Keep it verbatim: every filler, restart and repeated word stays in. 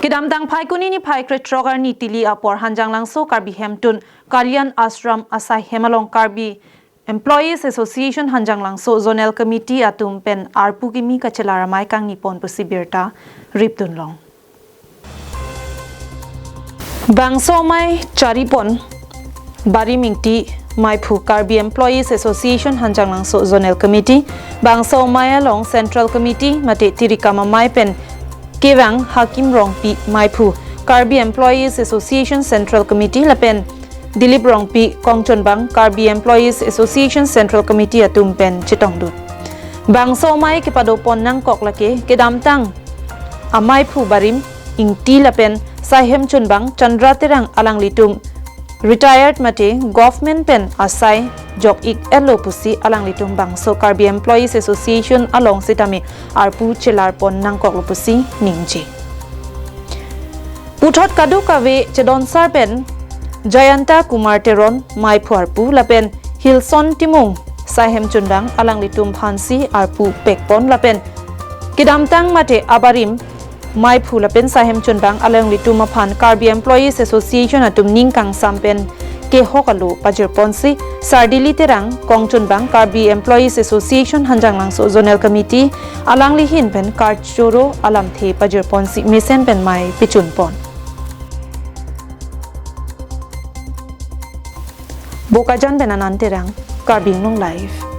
Kedamtang Phaikuni niphai krethrok arni tili apor Hanjanglangso Karbi Hemtun Kalyan Ashram asai hem along Karbi Employees Association Hanjanglangso Zonal Committee atum pen arpu kimi kachelar amei kangni pon pusi birta ripdun long. Bangso amei charipon Barim Ingti Maiphu, Karbi Employees Association Hanjanglangso Zonal Committee. Bangso amei along Central Committee mate tirikam amei pen kevang Hakim Rongpi Maiphu, Karbi Employees Association Central Committee lapen Dilip Rongpi Kongchonbang, Karbi Employees Association Central Committee atum pen chetongdun. Bangso amei kepado pon nangkok lake kedamtang amaiphu Barim Ingti lapen sai hemchunbang Chandra Terang alanglitum retired mate government pen asai jok-ik-etlo pusi alanglitum bangso Karbi Employees Association along sitame arpu chelar pon nangkoklo pusi ningje. Puthot kadokave chedonsar pen Jayanta Kumar Teron Maiphu arpu lapen Hilson Timung sai hemchunbang alanglitum aphansi arpu pekpon lapen kedamtang mate abarim Maiphu lapen sai hemchunbang alanglitum aphan Karbi Employees Association atum ning kangsam pen kehok alo pajirponsi Sardili Terang Kongchonbang, Karbi Employees Association Hanjanglangso Zonal Committee alangli ahin pen karchoro alamthe pajirponsi mesen pen amei pechunpon. Bokajan pen Anand Terang, Karbi Anglong Live.